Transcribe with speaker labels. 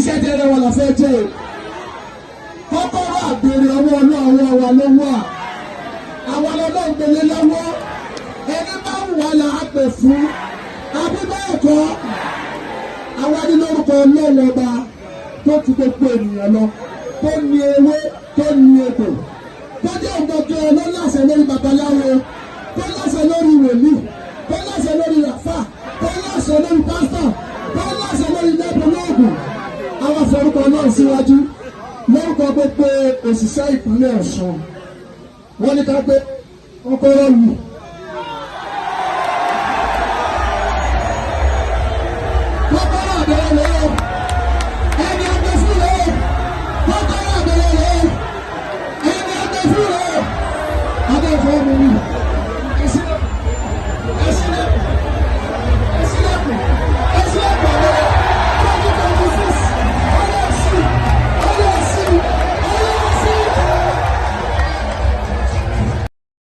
Speaker 1: Iṣẹ́ tẹ́lẹ̀ wọn la fẹ́ jẹ́ o. Kọ́kọ́rọ́ àgbèrè ọwọ́ ọlọ́wọ́ wa ló wà. Àwọn ọlọ́run gbélé lọ́wọ́. Ẹni bá wù wá la á pè fún. Àbí bẹ́ẹ̀ kọ́, àwa ní lórúkọ Ọlọ́run Ọba tó ju gbogbo ènìyàn lọ, tó ní ewé, tó ní egbò, tó jẹ́ ògbógi, ló láṣẹ lórí babaláwo, tó láṣẹ lórí wòlíì, tó láṣẹ lórí àfà, tó láṣẹ lórí pásítọ̀, tó láṣẹ lórí lẹ́bùnlóògùn. Àwọn forúkọ náà síwájú. Lórúkọ gbogbo òṣìṣẹ́ ìpínlẹ̀ Ọ̀ṣun, wọ́n ní ká gbé kọ́kọ́rọ́ yìí.